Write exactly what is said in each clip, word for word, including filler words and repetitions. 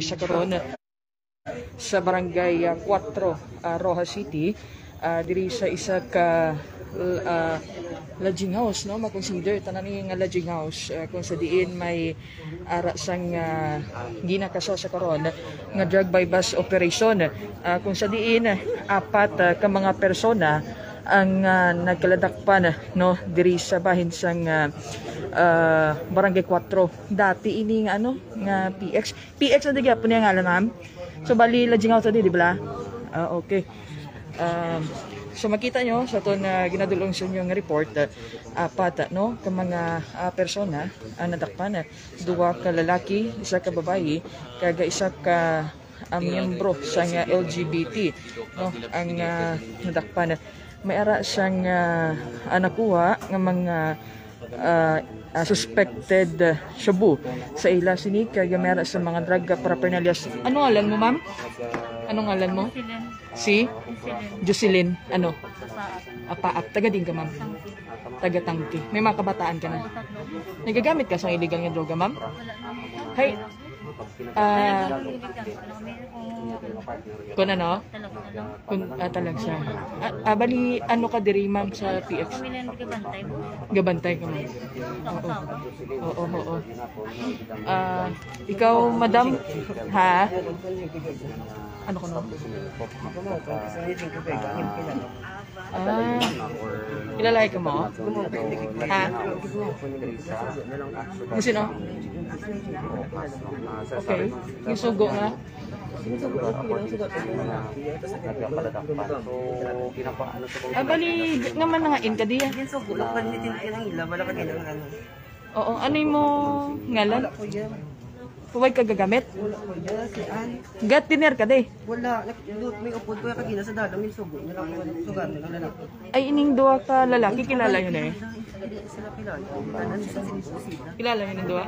Sa karon, sa Barangay, ah, Cuatro, ah, Roxas City, ah, diri sa isa ka, ah, lodging house, no? Ma-consider tanan ni nga lodging house, ah, kung sa diin may ara sang, ah, ginakasa sa karon nga drug buy-bust operation, ah, kung sa diin apat, ah, ka mga persona ang, ah, nagkaladakpan, no, diri sa bahin sang, ah, ah, Barangay Cuatro. Dati ini nga, ano, nga P X. P X na di gyapon niya ngalan, ma'am? So, bali, lodging house na di, di bala? Ah, okay. Um, so, makita nyo sa aton, ah, ginadulong sa inyo nga report, ah, apat, no, ka mga, ah, persona ang nadakpan. Duha ka lalaki, isa ka babayi, kag isa ka, ah, miyembro sa nga L G B T, no, ang, ah, nadakpan. May ara sang, ah, ah, nakuha nga mga, ah, ah, suspected, ah, shabu sa ila sini, kag may ara sa mga drug, ah, paraphernalias. Ano ngalan mo, ma'am? Ano ngalan mo? Si Jocelyn. Ano? Apaat. Taga din ka, ma'am? Taga Tangke. May mga kabataan ka na? Nagagamit ka sa illegal nga droga, ma'am? Hay, ah, kun ano? Kun, ah, talag siya. Ah, ah, bali, ano ka diri, ma'am, sa P X? Kami lang gabantay mo. Gabantay ka, ma'am? Oo. Oo, oo. Ah, ikaw, madam? Ha? Ano ko, no? Ah, kilala ka mo? Ha? Yung sino? Okay. Yung sugo nga? Ah, bali, nga man nga in ka diya. Yung sugo, nagpalmitin ka ng ila, wala ka din ang ano. Oo, ano yung mo ngalan? Wala ko yan. Huwag ka gagamit? Wala ko yan. Si Ann. Gat dinner ka, de? Wala. Nag-, may upod ko yung kagina sa dalo, may sugo. Nila ko, sugar, nila na. Ay, ining duha ka lalaki, kilala yun eh. Sila kilala. Ano, sa sila. Kilala yun ang duha?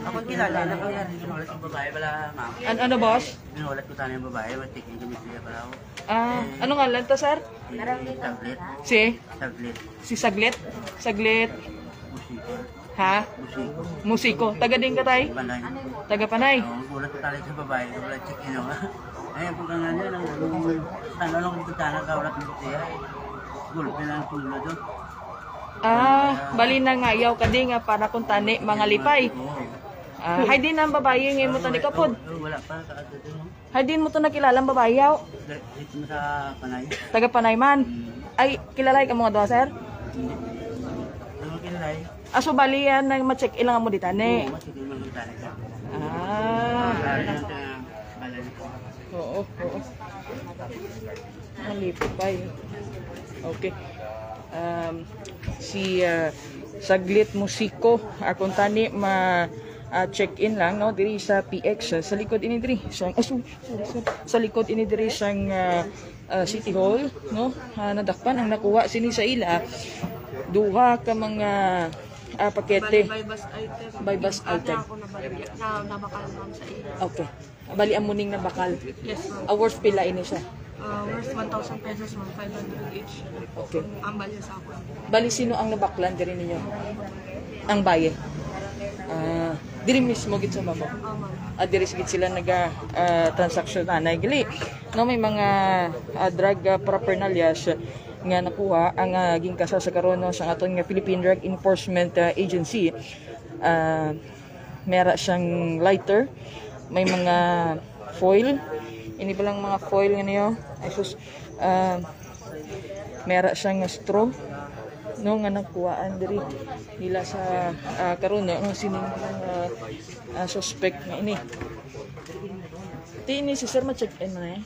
Ako kilala, na kaya rin wala sa babae, wala, ma'am. An-, ano, boss? Binulat ko tayo yung babae, wala, check-in kami siya, wala ako. Ah, ano ngalan to, sir? Si Saglit. Si? Saglit. Si Saglit? Saglit. Musiko. Ha? Musiko. Musiko. Taga din ka, tay? Panay. Taga Panay? Oo, gulat ko talaga sa babae, wala check-in, oh. Eh, pag ang ano, nang, ano, nang bintana ka, wala kang siya. Gulpi lang ang tulo doon. Ah, bali na nga ayaw ka di nga para kung tani, mga lipay. Oo. Ah, hay din ang babae nga imo tani kapod. Oo, wala pa, sa ato doon, no? Hay din mo to nakilala ang babae, yaw? Dito mo sa Panay. Taga Panay man. Mm. Ay, kilala ka mga duha, sir? Hindi. Ano kilala eh? Ah, so bali yan nang ma-check ilang mo di tani. Oo, ma-check ilang mo di tani. Ah. Kaya lang sa balay ko. Oo, oo. Nalipay. Okay. Um, si, ah, Saglit Musiko, akong tani ma, ah, check-in lang, no, diri sa P X, ah, sa likod ini diri. Sa, ah, su-, sorry, sir. Sa likod ini diri sang, ah, ah, City Hall, no? Ah, nadakpan ang nakuha sini sa ila. Duha ka mga, ah, pakete. Bali, buy-bust item. Buy-bust item. Ako na, na, nabakal, ma'am, sa ila. Okay. Bali, amo ning nabakal. Yes, ma'am. Ah, worth pila ini siya? Ah, worth one thousand pesos, ma'am. Five hundred each. Okay. Ang balya sa ako. Bali, sino ang nabaklan diri ninyo? Ang baye. Ah, diri mismo gid sa baba. Ah, ma'am. Ah, diri gid sila naga, ah, transaksyon anay gali. No, may mga, ah, drug, ah, paraphernalias nga nakuha ang, ah, gingkasa sa karon, no, sa aton nga Philippine Drug Enforcement, ah, Agency. Ah, may ara siyang lighter, may mga foil. Ini palang mga foil nga niyo. Ay, sus, ah, may ara siyang straw, no, nga nakuhaan diri nila sa, ah, karon, no, ang sining mga, ah, suspect nga ini. Ti ini si sir, ma-check-in na eh.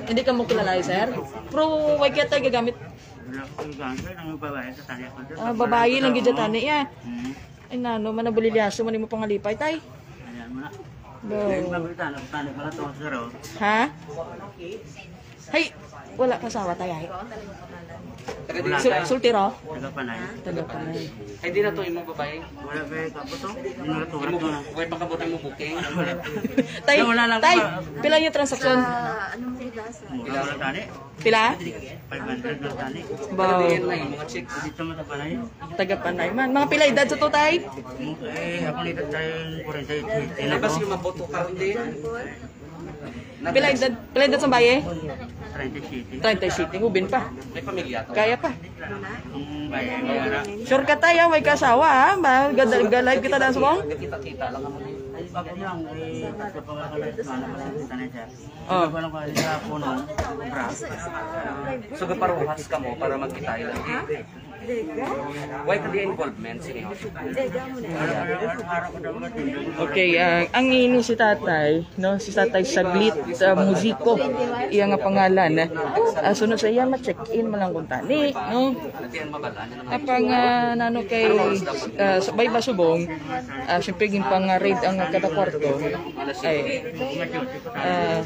Hindi ka mo kilala, sir? Pero wag kaya tayo gagamit. Wala ko kilala, sir. Ang babae sa tali ako, sir. Ah, babae lang gid tani, ya. Mm. Ay, nano, manabulilyaso man imo pangalipay, tay. Ayan mo na. Go. Ayun, pagkita, nagpanik pala to, sir, oh. Ha? Hay, wala ka asawa, tay, ay? Taga di Sul- Sultiro? Taga Panay. Taga Panay. Ay, di na to imong babae. Wala ba yung kapo to? Minurat-urat Imo, mo na. way pagkabot mo booking. Tay, Wala lang tay, ba? Pila yung transaksyon? Mura wala tani. Pila? Five hundred lang tani. Baw. Taga di na yung mga chicks. Dito mo sa Panay. Taga Panay man. Mga pila edad sa to, tay? Eh, ako nito tayo forty-eight. Ay, basi yung maboto karon din. Pila edad, pila edad sa baye? Thirty-seven. Treinta y siete, ubin pa. May pamilya to. Kaya pa. Ang bayan mo na. Sure ka, tay, ah? Way ka asawa, ha? Ba, gada- ga-live kita na subong? Kita-kita lang naman. Ay, bago lang. Eh, sa pangakalit na naman ang kita na siya. Oh. Ano ko sa puno? Bra. So, gaparuhas ka mo para magkita lang. Why ka di involvement sa inyo? Okay, ah, ang ini si tatay, no? Si tatay Saglit, ah, Muziko, iya nga pangalan. Ah, sunod sa iya, ma-check-in man lang kung tani, no? Apang, ah, nano kay, ah, sa bay ba subong, ah, siyempre, ginpang-raid ang kada kwarto. Ay, ah,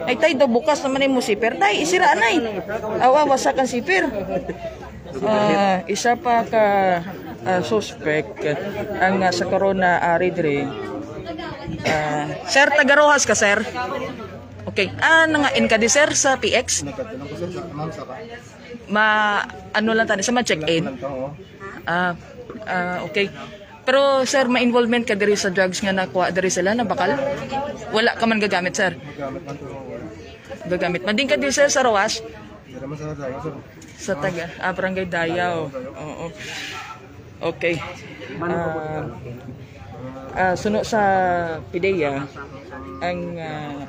Ay, tay, daw bukas naman yung zipper. Tay, isira na eh. Awa, wasak ang zipper. Ah, isa pa ka ah, suspect ang ah, sa corona ari diri. Ah, sir, taga Roxas ka, sir? Okay. Ah, nangain ka di, sir, sa P X? Nagkadto lang ko, sir, sa ma'am, sa ba? Ma, ano lang tani, sa ma-check-in? Lang to, oh. Ah, ah, okay. Pero sir, may involvement ka diri sa drugs nga nakuha diri sila, nabakal? Wala ka man gagamit, sir? Magamit man to, oh. Gagamit. Mading ka diri, sir, sa Roxas? Dira man sa Dayo, sir. Sa taga, ah, Barangay Dayaw. Oo. Okay. Ah, ah, suno sa PDEA, ang ah,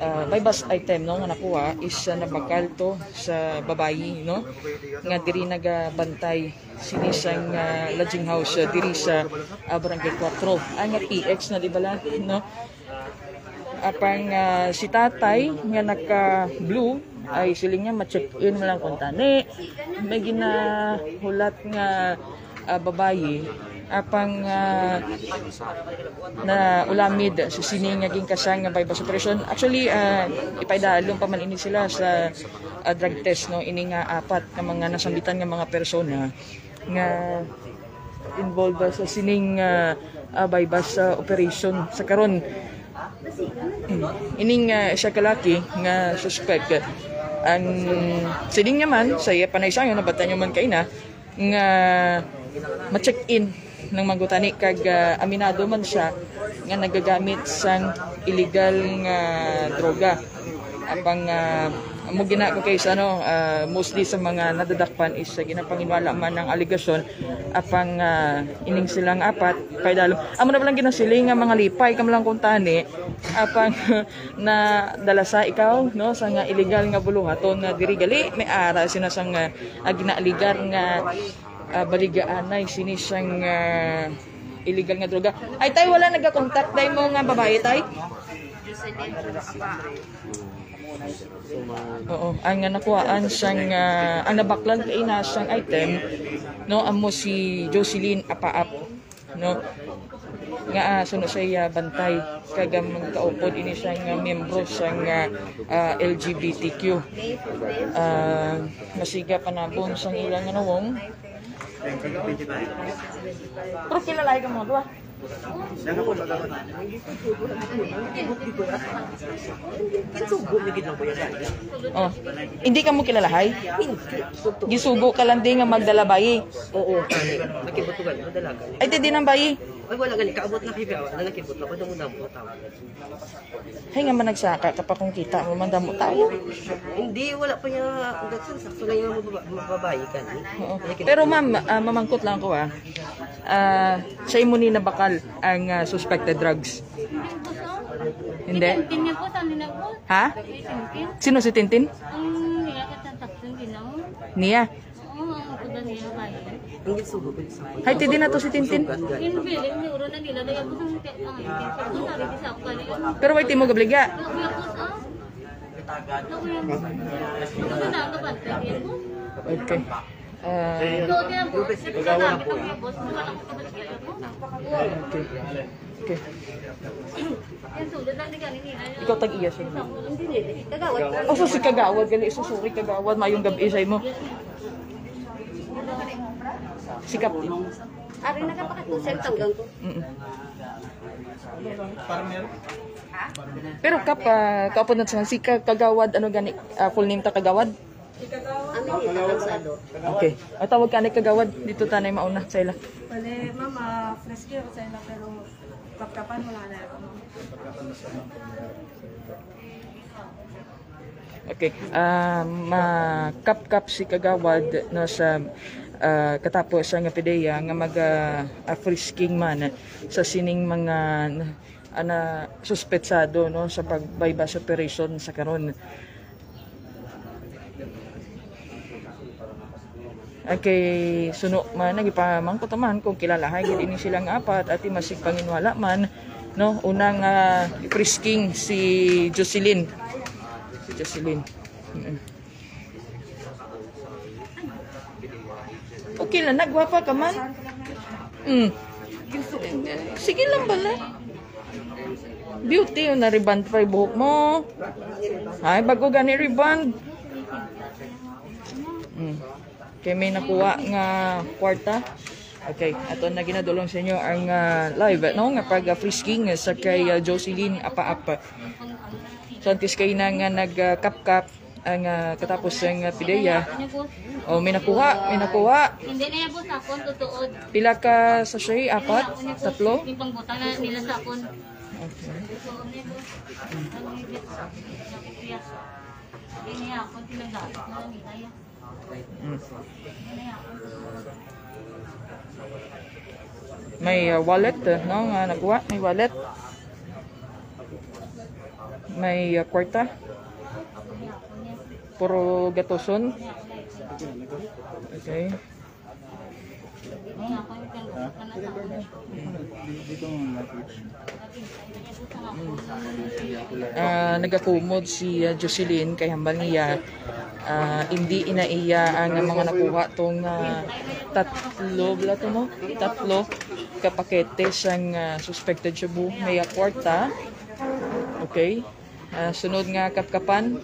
ah, buy-bust item, no, nga nakuha is ah, nabakal to sa babayi, no, nga diri nagabantay sini sang ah, lodging house ah, diri sa ah, Barangay Cuatro. Ang nga P X na, di ba, la, no? Apang ah, si tatay nga naka-blue ay siling niya ma-check-in mo lang kung tani. May ginahulat nga ah, babayi. Apang ah, na ulamid sa sini nga ginkasang nga buy-bust operation. Actually, ah, ipaidalom pa man ini sila sa ah, drug test, no, ini nga apat nga mga nasambitan nga mga persona nga involved sa sining ah, ah, buy-bust ah, operation sa karon. Mm. Ining ah, siya kalaki nga suspect, ang siling niya man sa iya panaysayon, nabatan niyo man kaina nga ma-check-in ng manggutani kag ah, aminado man siya nga nagagamit sang illegal nga droga. Apang ah, amo gina ko kay sa ano, ah, mostly sa mga nadadakpan is sa ginapanginwala man ang alegasyon. Apang ah, ining silang apat, paidalom. Amo na palang ginasiling nga mga lipay kam lang kung tani. Apang na dalasa ikaw, no, sa nga illegal nga buluhaton nga diri gali may ara sina sang ah, ginaligar nga ah, baligaanay sini sang ah, illegal nga droga. Ay, tay, wala nagakontak day mo nga babae, tay? Oo, ang nga nakuhaan sang ah, ang nabaklan kay na sang item, no, amo si Jocelyn Apaap, no, nga ah, suno sa iya bantay kag ang magkaupod ini sang ah, miyembro sang ah, ah, L G B T Q. Ah, masiga panabon sang ilang nawong. Pero kilala ka mo, duha. Kinsugo na gid lang, kuya, dali. Oh. Hindi ka mo kilalahay? Hindi. Suto. Gisugo ka lang din nga magdala bayi. Oo, kani. Nakibutugan, madalagan. Ay, di din ang bayi. Ay, wala gani. Kaabot na kayo, wala nakibot na. Pwede mo na mo tawag. Hay nga man nagsaka ka pa kung kita mo man damo tawo. Hindi, wala pa niya. Ang gatsan, sakto lang yung mababa- mababayi ka, eh. Oo. Pero ma'am, ah, mamangkot lang ko ah. Ah, sa imo ni nabakal ang ah, suspected drugs? Hindi? Tintin niya po, saan nila po? Ha? Tintin. Sino si Tintin? Ang nilakit ng taktong ginaw. Niya. Oo, ang kuda niya kaya. Ang gisugo ko sa Hay, tidi na to si Tintin. Yung feeling ni Uro na nila, kaya po sa mga ang tintin. Sabi di sa ako kanila. Pero wait mo gabligya. Kaya po sa Ako yung Ano na ang kapantay niya po? Okay. Ah, okay. Okay. Ikaw tag-iya siya. Hindi, hindi. Kagawad. Oh, so si Kagawad gani. So, sorry, Kagawad. Mayong gabi sa imo. Si Captain. Ari na ka pa ka, sir, tanggang ko. Mm-mm. Pero Kap, ah, kaupod na sa si Ka-, Kagawad, ano gani, ah, full name ta, Kagawad? Ano ni Kagawad? Okay. Ang tawag ka ni Kagawad, dito tanay mauna sa ila. Pwede, ma'am, ah, frisky ako sa ila, pero kapkapan mo lang na ako, ma'am. Okay. Ah, makapkap si Kagawad, no, sa, ah, katapos ang pideya nga mag, ah, ah, frisking man sa sining mga, ah, na suspetsado, no, sa pag-buy-bust operation sa karon. Ay, kay suno man, nagipamangkot man kung kilalahay gid ini silang apat, ati masig panginwala man, no? Unang, ah, frisking si Jocelyn. Si Jocelyn. Mm. Okay lang, nagwapa ka man. Mm. Sige lang bala. Beauty, oh, na-rebond pa yung buhok mo. Ay, bago gani rebond. Mm. Kay may nakuha nga kwarta. Okay, ato na ginadulong sa inyo ang, ah, live, no, nga pag-frisking sa kay, ah, Jocelyn Apaap. So, antes kay na nga nagkapkap ang, ah, katapos ang, ah, pideya. Oh, may nakuha, may nakuha. Hindi na yan, boss, ako, ang totoo. Pila ka sachet? Apat? Tatlo? Yung pangbuta na nila sa akon. Okay. Hindi niya ako, tinagdaan na lang nila yan. Mm. May, uh, wallet, uh, no, nga nakuha. May wallet. May, uh, kwarta. Puro gatuson. Okay. Ah, nagakumod si, ah, Jocelyn kay hambal niya, ah, hindi ina iya ang mga nakuha tong, ah, tatlo, bala to, no? Tatlo ka pakete sang, ah, suspected shabu. May, ah, kwarta. Okay. Ah, sunod nga kapkapan.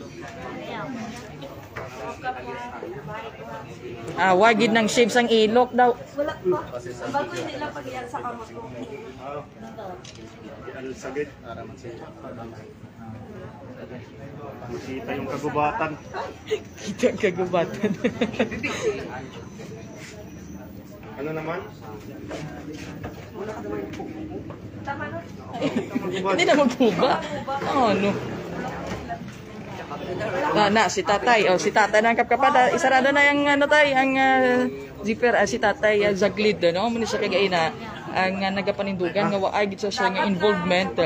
Ah, wa gid nang shave sang ilok daw. Wala pa. Bago nila pag-iyan sa kamot ko. Ano, saglit, para man siya. Makita yung kagubatan. Kita ang kagubatan. Ano naman? Hindi na magpuba. Oh, no. Na, na, si tatay. Oh, si tatay nang kapkapat. Ah, isarado na yung, ano, tay, ang, ah, zipper. Ah, si tatay, ah, Zaglid, no? Muna siya kagaina. Ang, ah, nagapanindugan nga waay gid sa siya nga involvement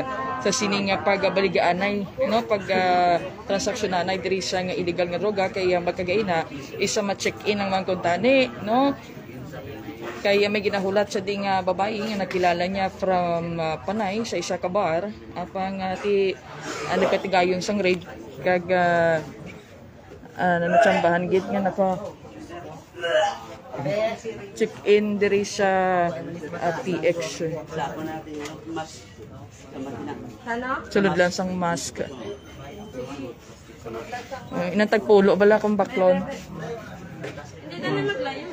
sa sining nga pagabaligaanay, no? Pag, ah, transaksyon nanay diri sa nga illegal nga droga kay, ah, magkagaina isa ma-check in ang mga kuntani, no? Kay, ah, may ginahulat sa di nga babayi nga nakilala niya from, ah, Panay sa isa ka bar, apang, ah, ti, ah, nagkatigayon sang raid kag, ah, ah, natsambahan gid nga naka check in diri sa, ah, P X. Sulod lang sang mask. Ah, inang tagpulo bala kung baklon. Hindi na lang maglayo.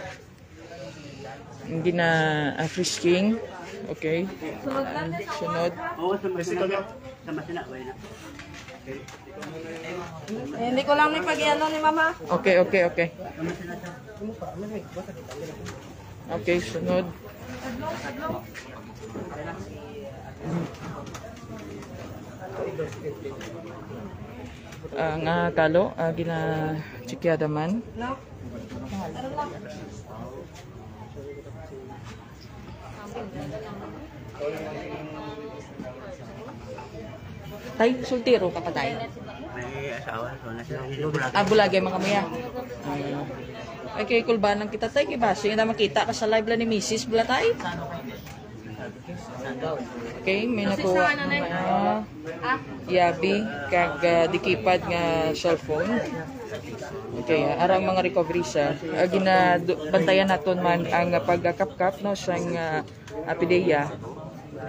Hindi na, ah, frisking. Okay. Sunod lang. Sunod. Oo, sa masina. Sa masina, wala na. Eh, hindi ko lang may pag-iano ni mama. Okay, okay, okay. Okay, sunod. Ah, nga kalo, ah, gina-checkada man. Tay, soltero ka pa, tay? May asawa, so nasa Ah, bulagay mga muya. Ah. Okay, kulbanan kita, tay, kay basi nga makita ka sa live lang ni misis, bala, tay? Okay, may nakuha nga yabi kag, ah, dikipad nga cellphone. Okay, ah, arang mga recoveries, ah, ah, ginabantayan naton man ang, ah, pagkapkap, no, sang, ah, ah, PDEA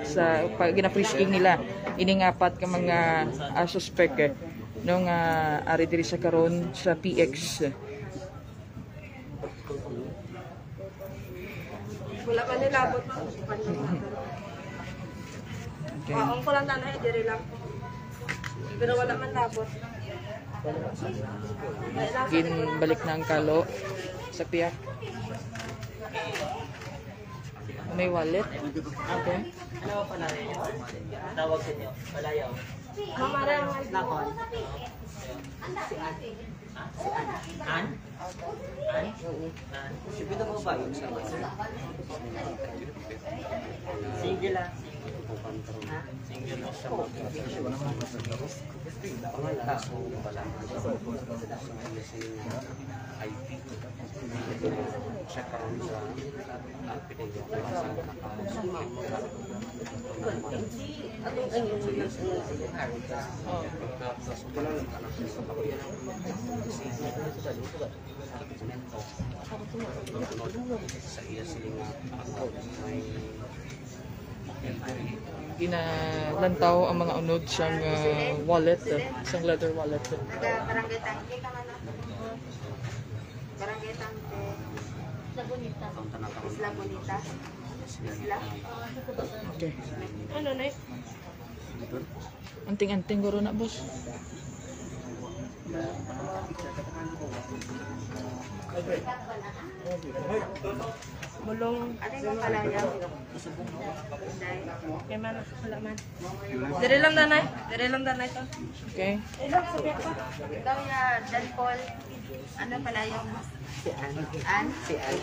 sa pag ginafrisking nila ining apat ka mga, ah, suspek, eh, no, nga ari diri sa karon sa P X. Wala man nilabot, ma'am. Okay. Waong ko lang tanay, diri lang. Pero wala man labot. Ginbalik na ang kalo sa piyak. May wallet. Okay. Ano pa na rin? Tawag sa inyo, palayaw. Mama, Lakon. Si An. An? An? An? Siyempre na mo ba yun sa masa? Single lang. Ha? Single lang. Sa mga tao, wala. Sa I P. Siya karon sa, ah, pinili ko sa mga tao. Sa iya sila nga, ah, may Ginalantaw ang mga unod sang, ah, wallet, ah, sang leather wallet. Taga Barangay Tangke ka man, ah. Barangay Tangke. Isla Bonita. Isla Bonita. Isla. Okay. Ano na yun? Anting-anting guro na, boss. Mulong. Ano yung palaya? Kay man, wala man. Dire lang, danay. Dire lang, danay to. Okay. Ikaw ya, John Paul. Ano palaya mo? Si Ann. Ann? Si Ann.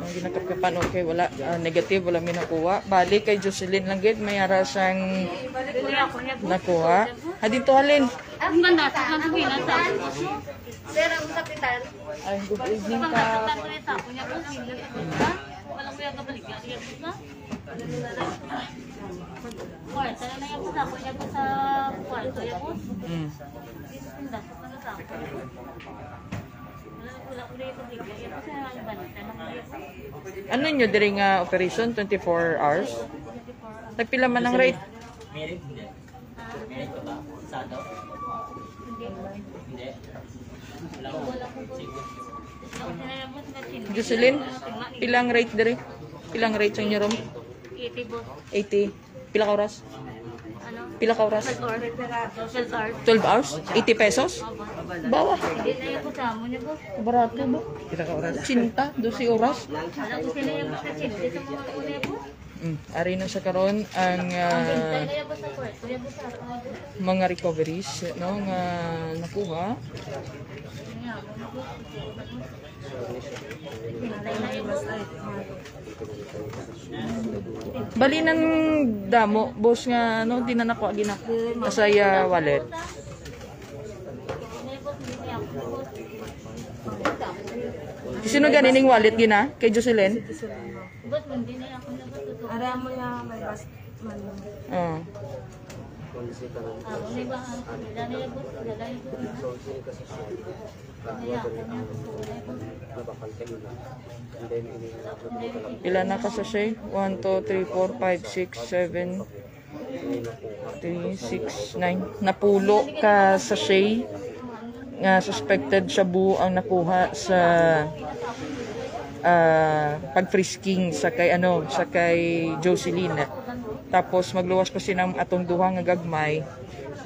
Ang ginakapkapan, okay, wala, ah, negative, wala mi nakuha. Bali kay Jocelyn lang gid may ara sang nakuha. Ah, dito halin. Ang ganda, ang ganda. Sir, ang kapitan. Ay, good evening ka. Walang kuya kabalik, yan, yan, yan. Kwarto na lang yan, sa kwarto yan, boss. Mm. Ano nyo diri nga operation, twenty-four hours? Nagpila man ang rate? Merit, hindi. Merit ka ba? Sado? Hindi. Hindi? Wala ko. Sige. Jocelyn, pilang rate diri? Pilang rate sa inyo room? Eighty, boss. Eighty. Pila ka oras? Ano? Pila ka oras? Twelve hours. Twelve hours. Twelve hours? Eighty pesos? Opo. Bawa. Hindi na yung kasama niya, boss. Barato ba? Pila ka oras? Sinta, dose oras. Alam ko sila yung makasindi sa mga una, boss. Mm, ari na sa karon ang, ah, mga recoveries, no, nga nakuha. Bali nang damo, boss, nga, no, di na nakuha gina-, sa iya wallet. Sino gani ning wallet gina? Kay Jocelyn? Boss, hindi na ako nagtututo. Ara mo na may bas-, man. Oh. Ah, may ba, ah, dala na yung boss, dala yung boss, na. Kaya ako niya, gusto ko na yung boss. Pila na ka sachet? One, two, three, four, five, six, seven, three, six, nine. Napulo ka sachet nga suspected shabu ang nakuha sa, ah, pag-frisking sa kay, ano, sa kay Jocelyn. Tapos magluwas pa sina atong duha nga gagmay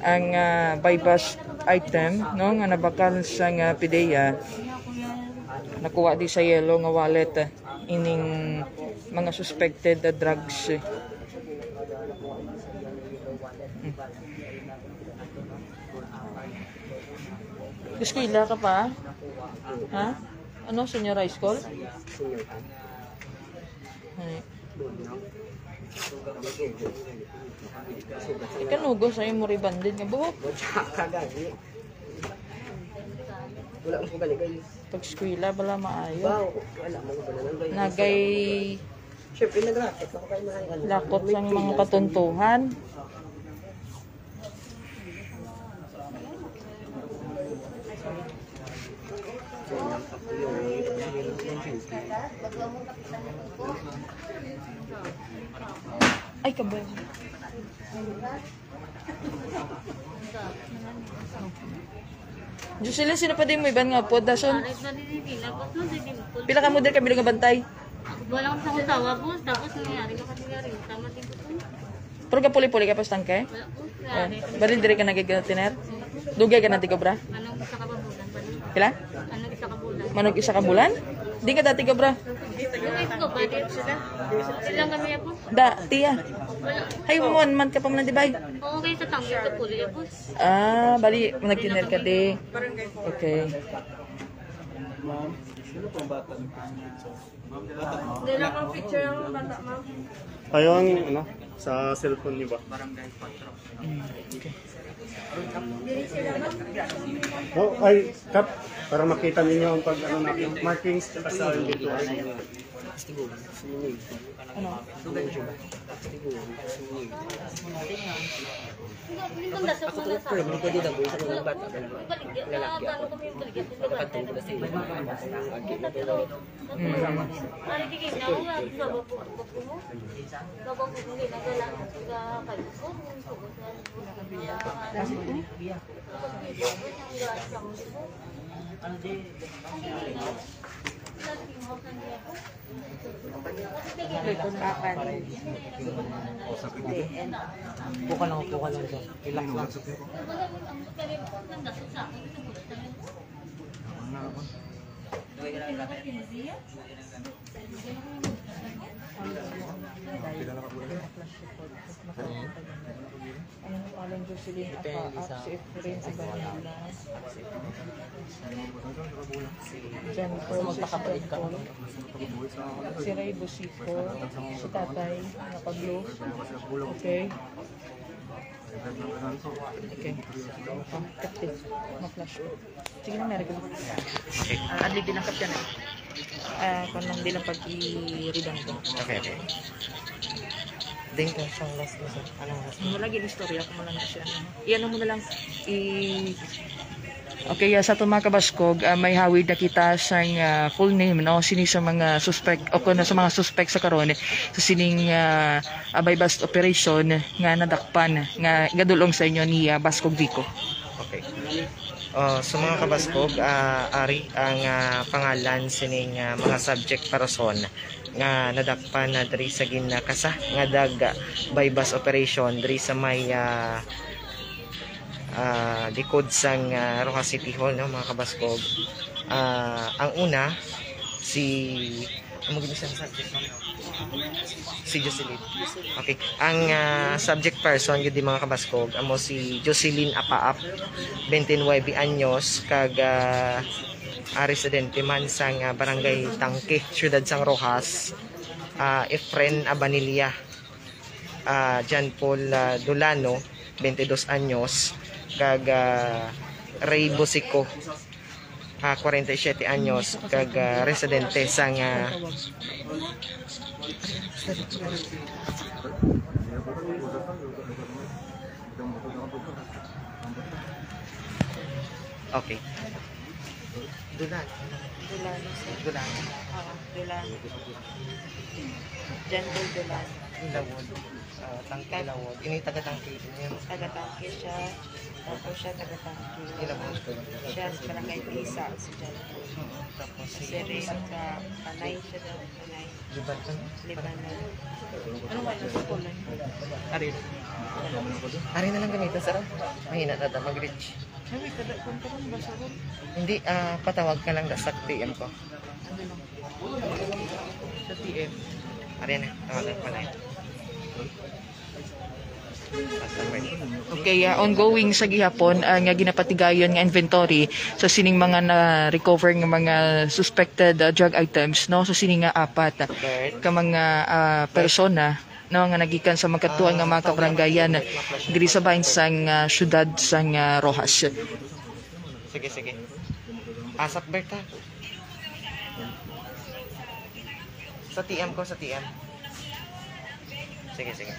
ang, ah, buy-bust item, no, nga nabakal sa nga PDEA. Nakuha di sa yellow nga wallet, ah, ining mga suspected, ah, drugs. Hmm. Eskwela ka pa? Ha? Ano, senior high school? Ay. Ikanugo sa imo rebonded nga buhok. Wala akong galing. Pag-eskwela, bala maayo. Wow, wala mo ba lang, guys? Nagay Siyempre, nag-racket ako kay mga, ano, lakot may sang mga pila. Katuntuhan. Ay, kabay. Jocelyn, sino pa din mo iban nga po, dason? Pila ka model ka bilog nga bantay? Wala akong sa asawa, boss. Tapos nangyari na kasi nangyari. Tama din po. Pero gapuli-puli ka pa sa tangke? Wala po. Oh. Bali, diri ka nagigantiner? Dugay ka na tigobra? Anong isa ka bulan? Pila? Anong isa ka bulan? Manog isa ka bulan? Di ka dati gobra? Dugay ko ba? Di lang kami po. Da, tiya. Wala. Hay, one month ka pa man, di ba? Oo, kaya sa tangke ka puli, boss. Ah, bali, nagtiner ka di. Okay. Ma'am, sino pong bata nagpicture? Dala ang picture ng bata, ma'am. Ayun, ano, sa cellphone niyo ba? Mm, okay. Oh, ay, Kap, para makita ninyo ang pag, ano, natin, markings sa inventory. Ano? Ako to, pero hindi ko dito sa mga bata, lalaki ako. Nakatungkol na sa inyo. Mm. Buka lang, buka lang siya. Relax lang. Ano ang pangalan? Jocelyn Apaak, si Efren Abanila, si John Paul, si John Paul, si Ray Busico, si Tatay, naka-blue. Okay. Okay. Oh, kapit. Ma-flash ko. Sige na, meron ko. Okay. Ah, adli din ang kapit na. Ah, kung nang bilang pag-i-read ang ito. Okay, okay. Din ka siyang last mo sa, anong last mo? Wala, gin-istorya ko mo lang na siya, ano. Iyan mo na lang, i- Okay, ah, sa aton mga kabaskog, ah, may hawid na kita sang, ah, full name, no? Sini sa mga suspect, o kung sa mga suspect sa karon, sa sining, ah, ah, buy-bust operation nga nadakpan, nga igadulong sa inyo ni, ah, Baskog Vico. Okay. Ah, sa mga kabaskog, ah, ari ang, ah, pangalan sining, ah, mga subject person nga nadakpan na diri sa ginakasa nga dag, ah, buy-bust operation diri sa may, ah, ah, likod sang, ah, Roxas City Hall, no, mga kabaskog. Ah, ang una, si, ano mo gini siya sa subject, ma'am? Si Jocelyn. Okay. Ang, ah, subject person, yun di, mga kabaskog, amo si Jocelyn Apaap, twenty-nine anyos, kag, ah, ah, residente man sang, ah, Barangay Tangke, Siyudad sang Roxas, ah, Efren Abanilla, ah, John Paul, ah, Dulano, twenty-dos anyos, kag, ah, Ray Busico, ah, kwarenta y siyete anyos, kag, ah, residente sang, ah, okay. Dulano. Dulano, sir. Dulano. Oo, Dulano. John Paul Dulano. Ilawod. Ah, Tangke Ilawod. Ini taga Tangke din yun. Taga Tangke siya. Tapos siya taga Tangke. Ilawod. Siya sa barangay Tisa, si John Paul. Mm, tapos si Si Ray, taga Panay siya daw, Panay. Liban ka na? Liban na. Ano nga yung sa kulay? Ari. Ari na lang gamitan, sir. Mahina na ta mag-reach. Ay, wait, kada, kung ka lang ba sa room? Hindi, ah, patawag ka lang da sa T M ko. Ano lang? Sa T M. Ari na, tawagan ko na yun. Okay, ah, ongoing sa gihapon, ah, nga ginapatigayon nga inventory sa sining mga na-recover nga mga suspected, ah, drug items, no, sa sini nga apat ka mga, ah, persona, no, nga nagikan sa magkatuan nga mga kabarangayan diri sa bahin sang, ah, siyudad sang, ah, Roxas. Sige, sige. Asap, Berta. Sa T M ko, sa T M. Sige, sige.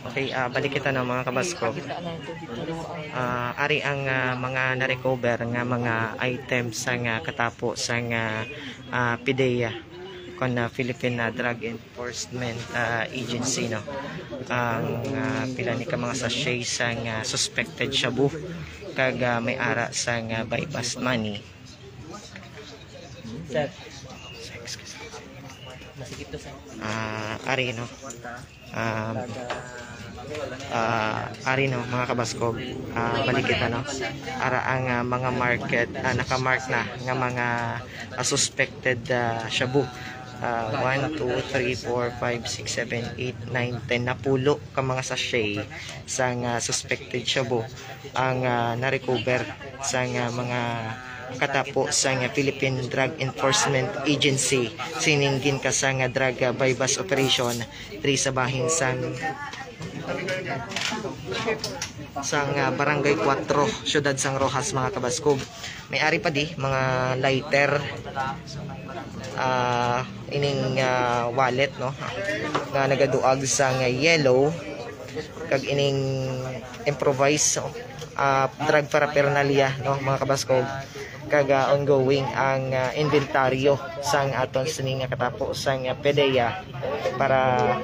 Okay, ah, balik kita na, mga kabaskog. Ah, ari ang, ah, mga na-recover nga mga items sa nga katapo sa nga, ah, PDEA, kon, ah, Philippine, ah, Drug Enforcement, ah, Agency, no. Ang, ah, pila ni ka mga sachet sa nga suspected shabu, kag, ah, may ara sa nga buy bust money. Sir. Masikip to, sir. Ah, ari, no. Um, ah, ari, no, mga kabaskog. Ah, balik kita, no. Ara ang, ah, mga market, ah, nakamark na nga mga, ah, suspected, ah, shabu. Ah, one, two, three, four, five, six, seven, eight, nine, ten, napulo ka mga sachet sa nga suspected shabu ang, ah, na-recover sa nga mga katapo sa nga Philippine Drug Enforcement Agency sining ginkasa nga drug, ah, buy bust operation diri sa bahin sang, sang, ah, Barangay Cuatro, Siyudad sang Roxas, mga kabaskog. May ari pa di mga lighter, ah, ining, ah, wallet, no, nga nagaduag sang yellow, kag ining improvised, no, ah, drug paraphernalia, no, mga kabaskog. Kag, ah, ongoing ang, ah, inventaryo sang aton sini nga katapo sang, ah, PDEA para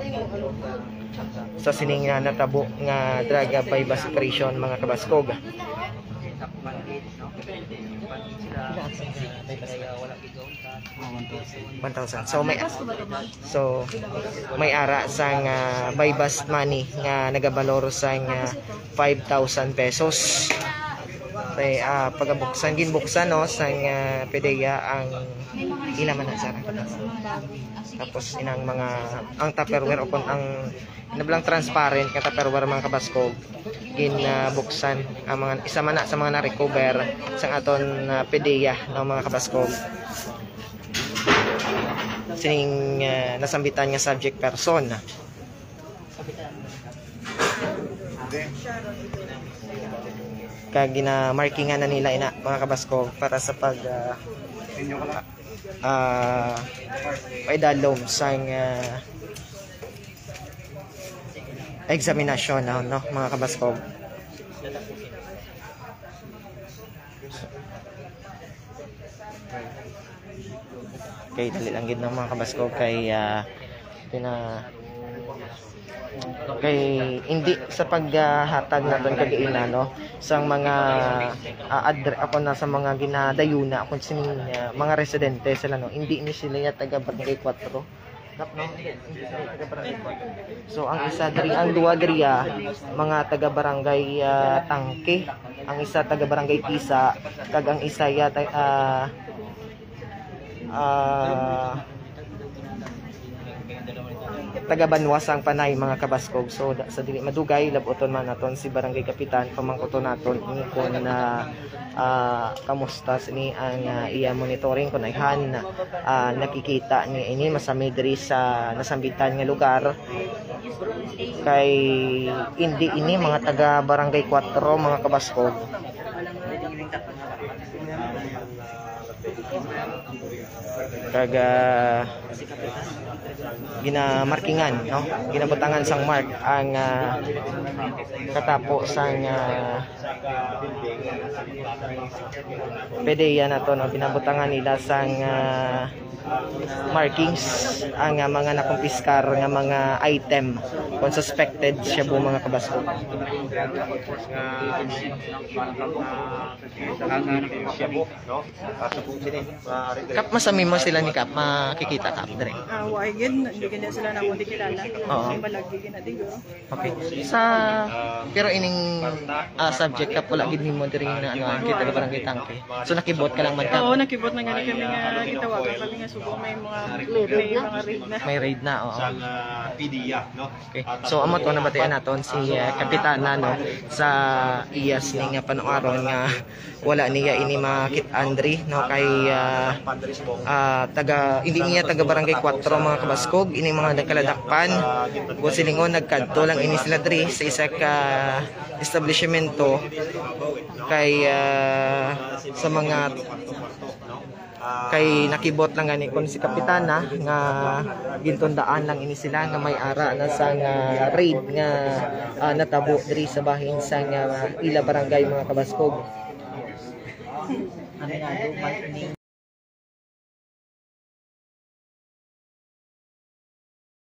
sa sini nga natabo nga drug, ah, buy bust operation, mga kabaskog. One thousand. So may, so may ara sang, ah, buy bust money nga nagabalor sang, ah, five thousand pesos. Kay, ah, pagabuksan, ginbuksan, no, sang, ah, PDEA ang ila man na, sara. Tapos inang mga, ang Tupperware o kon ang nablang transparent nga Tupperware, mga kabaskog, ginbuksan ang mga, isa man na sa mga na-recover sang aton, ah, PDEA, no, mga kabaskog. Sining, ah, nasambitan nga subject person. Kag ginamarkingan na nila ina, mga kabaskog, para sa pag, ah, ah, paidalom sang, ah, examinasyon, no, no, mga kabaskog. Okay, dali lang gid, no, mga kabaskog, kay, ah, pina-, kay hindi sa paghatag naton kagaina, no, sang mga, ah, adre-, ako na sa mga ginadayuna, kung sining, ah, mga residente sila, no, hindi ni sila ya taga Barangay Cuatro. Kap, no? Hindi, hindi sila taga Barangay Cuatro. So, ang isa diri, ang duwa diri, ah, mga taga Barangay, ah, Tangke, ang isa taga Barangay Pisa, kag ang isa ya ta-, ah, ah, taga Banwa sang Panay, mga kabaskog. So, da-, sa dili madugay, lab-oton man naton si Barangay Kapitan, pamangkuton naton ini kung, ah, ah, kamusta sini ang, ah, iya monitoring, kung ayhan, ah, nakikita niya ini masami diri sa nasambitan nga lugar. Kay hindi ini mga taga Barangay Cuatro, mga kabaskog. Kag, ah, ginamarkingan, no? Ginabutangan sang mark ang, ah, katapo sang, ah, PDEA nato, no? Binabutangan nila sang, ah, markings ang, ah, mga nakumpiskar nga mga item kung suspected shabu, mga kabaskog. Kap, masami mo sila ni Kap, makikita, Kap, dire. Ah, wa gid, hindi gid sila namo di kilala. Oo. Malagi gid na din, guro. Okay. Sa, pero ining, ah, subject, Kap, wala gid nimo diri na, ano, ang kita barangay Tangke. So, nakibot ka lang man, Kap? Oo, nakibot na gani kami nga gitawagan kami nga subong may mga, may mga raid na. May raid na, oo. Sa, ah, PDEA, no? Okay. So, amo to, nabatian naton si, ah, Kapitana, no, sa iya sini nga panuaron nga wala niya ini makit-an diri, no, kay, ah, ah, taga, hindi niya taga Barangay Cuatro, mga kabaskog, ini mga nagkaladakpan. Kung silingon, nagkadto lang ini sila diri sa isa ka establishmento kay, ah, sa mga Kay nakibot lang gani kon si Kapitana nga gintundaan lang ini sila nga may ara na sang raid nga, ah, natabo diri sa bahin sang ila barangay, mga kabaskog.